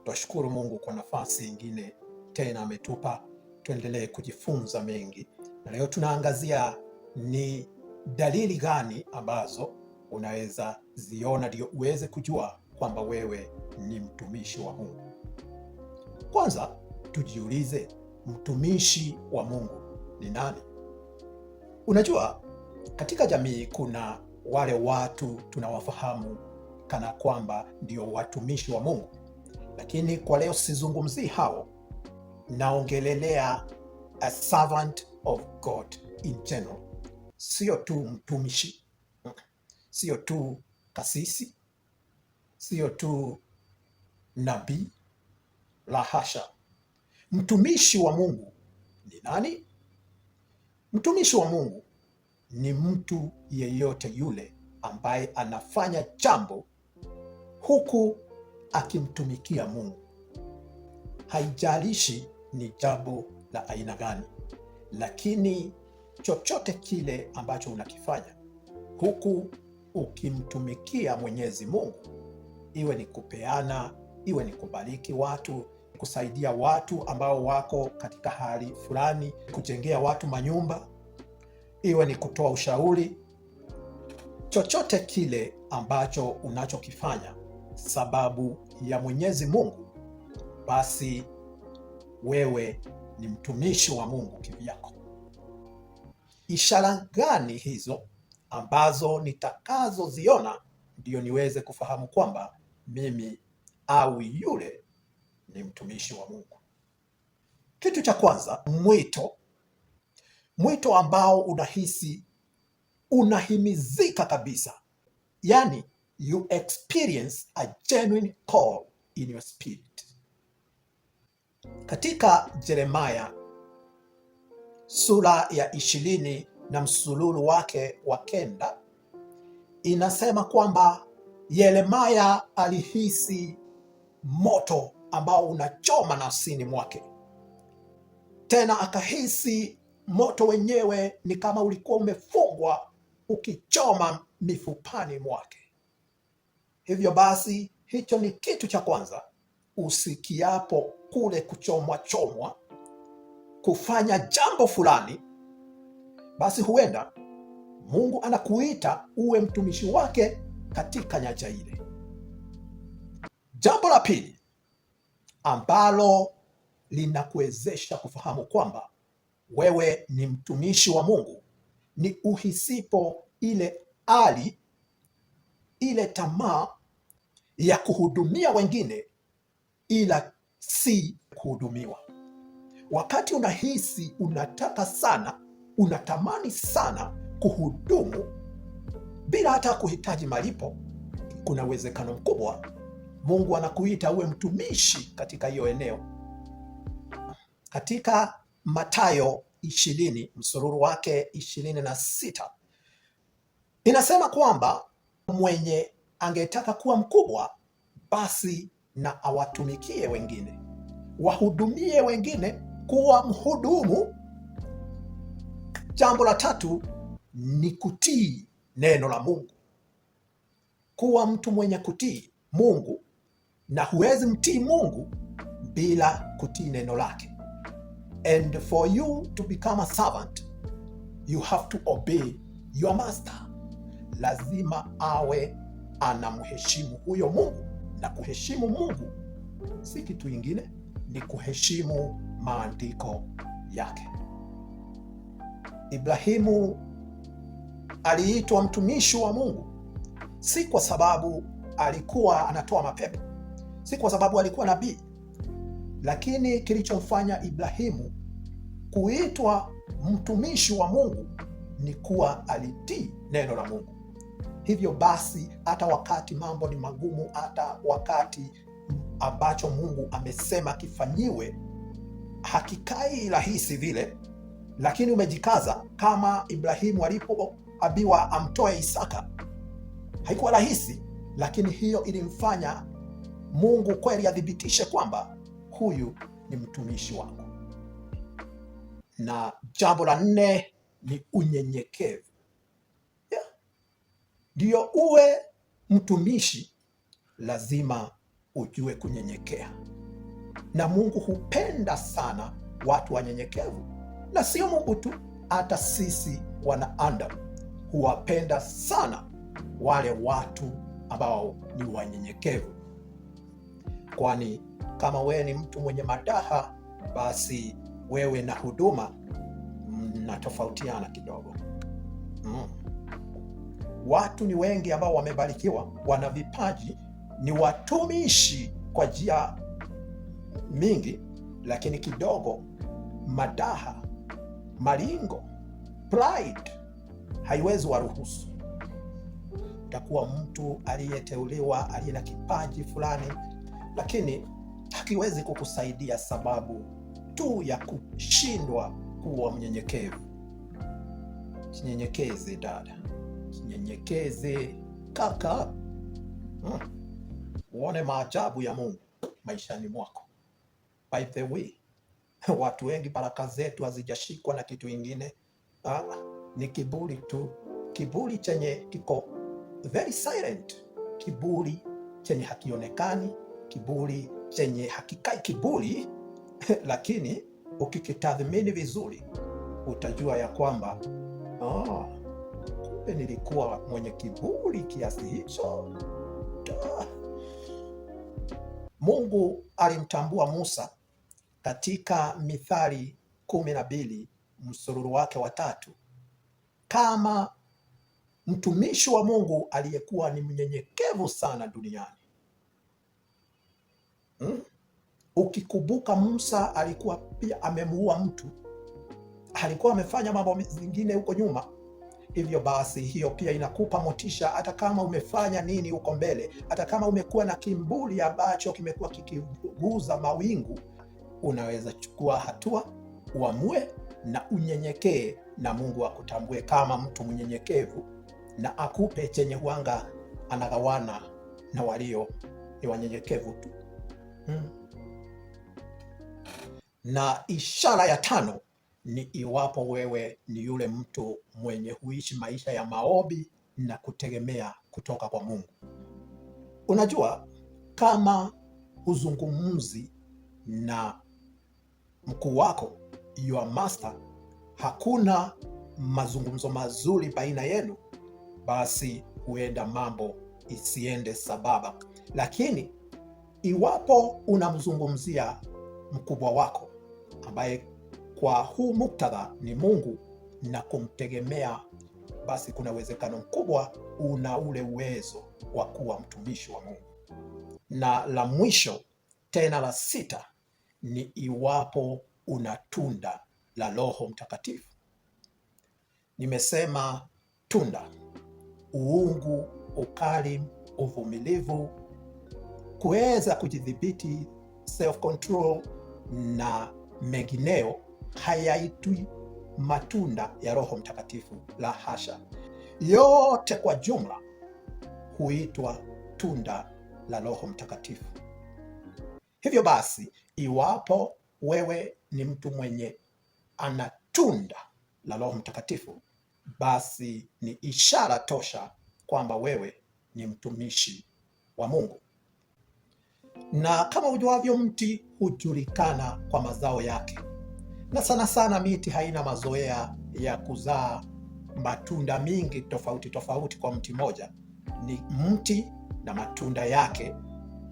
Twashukuru Mungu kwa nafasi ingine tena ametupa tuendelee kujifunza mengi, na leo tunaangazia ni dalili gani ambazo unaweza ziona ndio uweze kujua kwamba wewe ni mtumishi wa Mungu. Kwanza tujiulize, mtumishi wa Mungu ni nani? Unajua, katika jamii kuna wale watu tunawafahamu kana kwamba ndio watumishi wa Mungu, lakini kwa leo sizungumzii hao, naongelelea a servant of God in general, sio tu mtumishi, sio tu kasisi, sio tu nabii, la hasha. Mtumishi wa Mungu ni nani? Mtumishi wa Mungu ni mtu yeyote yule ambaye anafanya jambo huku akimtumikia Mungu, haijalishi ni jambo la aina gani, lakini chochote kile ambacho unakifanya huku ukimtumikia Mwenyezi Mungu, iwe ni kupeana, iwe ni kubariki watu, kusaidia watu ambao wako katika hali fulani, kujengea watu manyumba, iwe ni kutoa ushauri, chochote kile ambacho unachokifanya sababu ya Mwenyezi Mungu, basi wewe ni mtumishi wa Mungu kivyako. Ishara gani hizo ambazo nitakazoziona ndiyo niweze kufahamu kwamba mimi au yule ni mtumishi wa Mungu? Kitu cha kwanza, mwito. Mwito ambao unahisi unahimizika kabisa, yani you experience a genuine call in your spirit. Katika Yeremaya sura ya 20 na msululu wake wa 9 inasema kwamba Yeremaya alihisi moto ambao unachoma nafsini mwake, tena akahisi moto wenyewe ni kama ulikuwa umefungwa ukichoma mifupani mwake. Hivyo basi, hicho ni kitu cha kwanza, usikiapo kule kuchomwa chomwa kufanya jambo fulani, basi huenda Mungu anakuita uwe mtumishi wake katika nyanja ile. Jambo la pili ambalo linakuwezesha kufahamu kwamba wewe ni mtumishi wa Mungu ni uhisipo ile hali, ile tamaa ya kuhudumia wengine, ila si kuhudumiwa. Wakati unahisi unataka sana, unatamani sana kuhudumu bila hata kuhitaji malipo, kuna uwezekano mkubwa Mungu anakuita uwe mtumishi katika hiyo eneo. Katika Mathayo 20 msururu wake 26 inasema kwamba mwenye angetaka kuwa mkubwa basi na awatumikie wengine, wahudumie wengine, kuwa mhudumu. Jambo la tatu ni kutii neno la Mungu, kuwa mtu mwenye kutii Mungu, na huwezi mtii Mungu bila kutii neno lake. And for you to become a servant you have to obey your master. Lazima awe anamheshimu huyo Mungu, na kuheshimu Mungu si kitu ingine, ni kuheshimu maandiko yake. Ibrahimu aliitwa mtumishi wa Mungu si kwa sababu alikuwa anatoa mapepo, si kwa sababu alikuwa nabii, lakini kilichomfanya Ibrahimu kuitwa mtumishi wa Mungu ni kuwa alitii neno la Mungu. Hivyo basi, hata wakati mambo ni magumu, hata wakati ambacho Mungu amesema kifanyiwe hakikai rahisi vile, lakini umejikaza kama Ibrahimu alipoambiwa amtoe Isaka. Haikuwa rahisi, lakini hiyo ilimfanya Mungu kweli athibitishe kwamba huyu ni mtumishi wangu. Na jambo la nne ni unyenyekevu. Yeah. Ndiyo uwe mtumishi lazima ujue kunyenyekea. Na Mungu hupenda sana watu wanyenyekevu, na sio Mungu tu, hata sisi wana Adamu huwapenda sana wale watu ambao ni wanyenyekevu, kwani kama wewe ni mtu mwenye madaha, basi wewe na huduma mnatofautiana kidogo. Watu ni wengi ambao wamebarikiwa, wana vipaji, ni watumishi kwa njia mingi, lakini kidogo madaha, malingo, pride haiwezi waruhusu. Utakuwa mtu aliyeteuliwa, aliye na kipaji fulani, lakini hakiwezi kukusaidia sababu tu ya kushindwa kuwa mnyenyekevu. Jinyenyekeze dada, jinyenyekeze kaka, Uone maajabu ya Mungu maishani mwako. By the way, watu wengi baraka zetu hazijashikwa na kitu ingine. Ah, ni kiburi tu, kiburi chenye kiko very silent, kiburi chenye hakionekani, kiburi chenye hakikai kiburi lakini ukikitathmini vizuri utajua ya kwamba kumbe nilikuwa mwenye kiburi kiasi hicho. Mungu alimtambua Musa katika Mithali 12 msururu wake wa 3 kama mtumishi wa Mungu aliyekuwa ni mnyenyekevu sana duniani. Ukikumbuka Musa alikuwa pia amemuua mtu, alikuwa amefanya mambo mengine huko nyuma. Hivyo basi, hiyo pia inakupa motisha, hata kama umefanya nini huko mbele, hata kama umekuwa na kimbuli ambacho kimekuwa kikiguza mawingu, unaweza chukua hatua, uamue na unyenyekee, na Mungu akutambue kama mtu mnyenyekevu na akupe chenye huanga anagawana na walio ni wanyenyekevu tu. Na ishara ya 5 ni iwapo wewe ni yule mtu mwenye huishi maisha ya maombi na kutegemea kutoka kwa Mungu. Unajua, kama huzungumzi na mkuu wako, your master, hakuna mazungumzo mazuri baina yenu, basi huenda mambo isiende sababa. Lakini iwapo unamzungumzia mkubwa wako ambaye kwa huu muktadha ni Mungu na kumtegemea, basi kuna uwezekano mkubwa una ule uwezo wa kuwa mtumishi wa Mungu. Na la mwisho tena la 6 ni iwapo una tunda la Roho Mtakatifu. Nimesema tunda: uungu, ukali, uvumilivu, kuweza kujidhibiti, self control na mengineo, hayaitwi matunda ya Roho Mtakatifu, la hasha. Yote kwa jumla huitwa tunda la Roho Mtakatifu. Hivyo basi, iwapo wewe ni mtu mwenye ana tunda la Roho Mtakatifu, basi ni ishara tosha kwamba wewe ni mtumishi wa Mungu. Na kama ujuavyo, mti hujulikana kwa mazao yake, na sana sana miti haina mazoea ya kuzaa matunda mingi tofauti tofauti kwa mti mmoja. Ni mti na matunda yake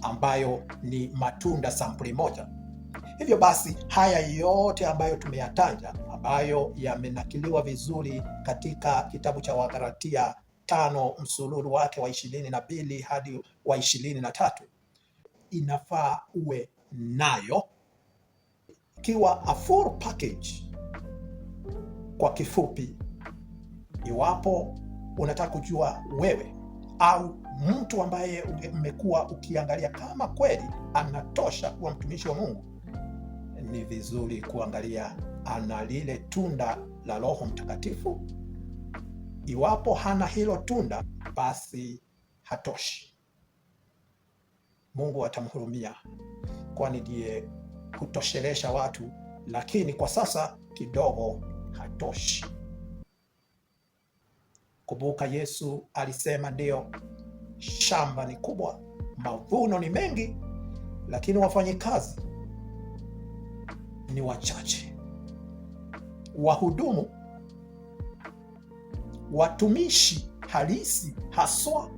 ambayo ni matunda sampuli moja. Hivyo basi haya yote ambayo tumeyataja, ambayo yamenakiliwa vizuri katika kitabu cha Wagalatia 5 msululu wake wa 22 hadi wa 23, inafaa uwe nayo ikiwa a full package. Kwa kifupi, iwapo unataka kujua wewe au mtu ambaye umekuwa ukiangalia kama kweli anatosha kuwa mtumishi wa Mungu, ni vizuri kuangalia ana lile tunda la Roho Mtakatifu. Iwapo hana hilo tunda, basi hatoshi. Mungu atamhurumia, kwani ndiye kutoshelesha watu, lakini kwa sasa kidogo hatoshi. Kumbuka Yesu alisema, ndiyo, shamba ni kubwa, mavuno ni mengi, lakini wafanyikazi ni wachache. Wahudumu, watumishi halisi haswa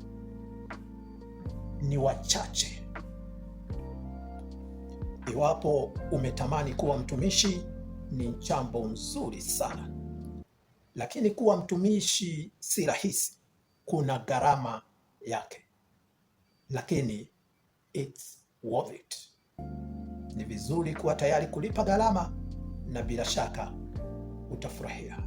ni wachache. Iwapo umetamani kuwa mtumishi, ni jambo nzuri sana, lakini kuwa mtumishi si rahisi, kuna gharama yake, lakini it's worth it. Ni vizuri kuwa tayari kulipa gharama, na bila shaka utafurahia.